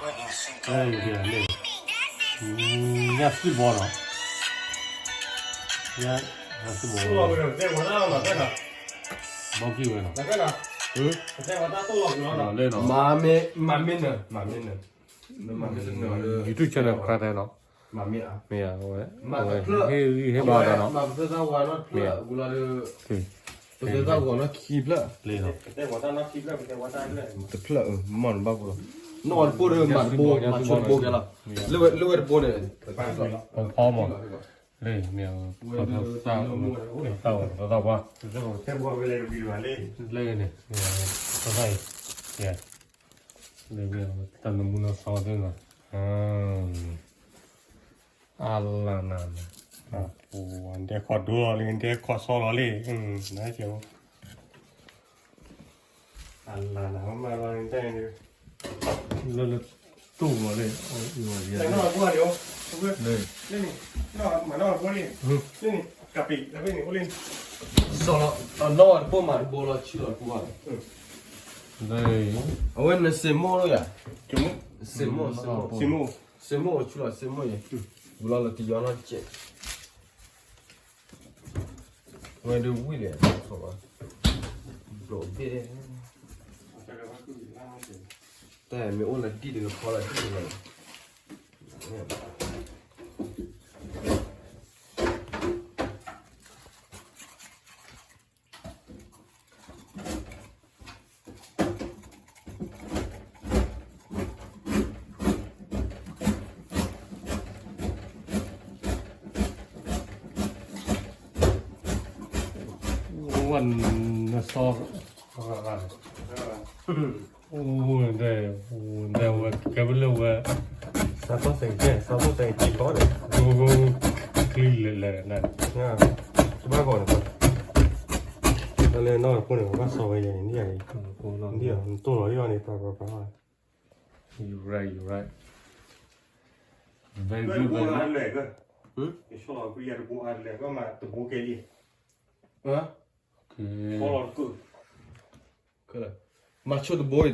ညၣ်သုဘီနီၤ, ညၣ်သုဘီ, ဘီကံၢ်ဝဲနီၤ, လၢနီၤ, မၤမ့ၢ်နၢၤ, မၤမ့ၢ်နၢၤ, YouTube channel ခါတဲနီၤ, မ့ၢ်ဧါ, ဟ့ၣ်ဂံၢ်ဟ့ၣ်ဘါဒီးနီၤ, မ့ၢ်ဧါ, ပသၢသၣ်ဂီၤနီၢ်ခံဖျၢၣ်, လၢနီၤ, တဖျၢၣ်, မ့ၢ်နဘၣ်ဖိလီၤ, နီၢ်အီၤတဘိဒီး မၤတဘိ, မၤဆိတဘိကဲလီၤ, လၢဝဲတဘိန့ၣ်, ဖီမး, လၢမ့ၢ်, သၣ်ဝဲသၣ်ဝဲ, လၢန့ၣ်, လၢမ့ၢ်တၢ်နမူနီၢ်သီသ့ၣ်နီၤ, အလၢနၤ, ဒဲခီဒိလီၤလံ ဒဲခီဆီလီၤလံ, နကဲ, အလၢနၤမၤလီၤန့ၣ်, လၢလၢတူၢ်လီၤလံ, လၢ, လၢန့ၣ်, မၤနီၢ်တဘိန့ၣ်, လၢန့ၣ်, ကပံး, လၢန့ၣ်, အိၣ်လံ, စီၤလီၤ, အနီၢ်တဘိမၤတဘိလီၤ ဆူလီၤတဘိဘၣ်, လၢ, အဝဲနစ့မိၣ်လီၤယၤ, စ့မိၣ်, စ့မိၣ်, စ့မိၣ်အိၣ်ဆူလီၤ စ့မိၣ်ယဲ, ဝံၤလီၤလၢတယီနီၢ်ကဲး ဝဲဒၣ်ဝံၣ်လဲၣ်, ဘျီၣ်ဘ့ၣ်, တၢ်မ့ၢ်အိၣ်လၢဒံၣ်တကဖီလၢဒံၣ်တကလီၤ, ဝဲနစီ, အိၣ်ဒဲ, အိၣ်ဒဲဝဲကဲဝဲလၢဝဲ, စးထီၣ်စဲးကဲ, စးထီၣ်စဲးကဲထီၣ်န့ၣ်, ဒိ, ချံလဲၤလဲၤ, ဘၣ်ဂီၤန့ၣ်, တၢ်လၢနီၢ်တဖိန့ၣ် ဘၣ်စီဝဲယဲန့ၣ်, နတိၢ်လီၤအံၤအီၤန့ၣ်, ပှၤပှၤပှၤ, you right, you right, very good, very good, မၤဆိတဘိအံၤ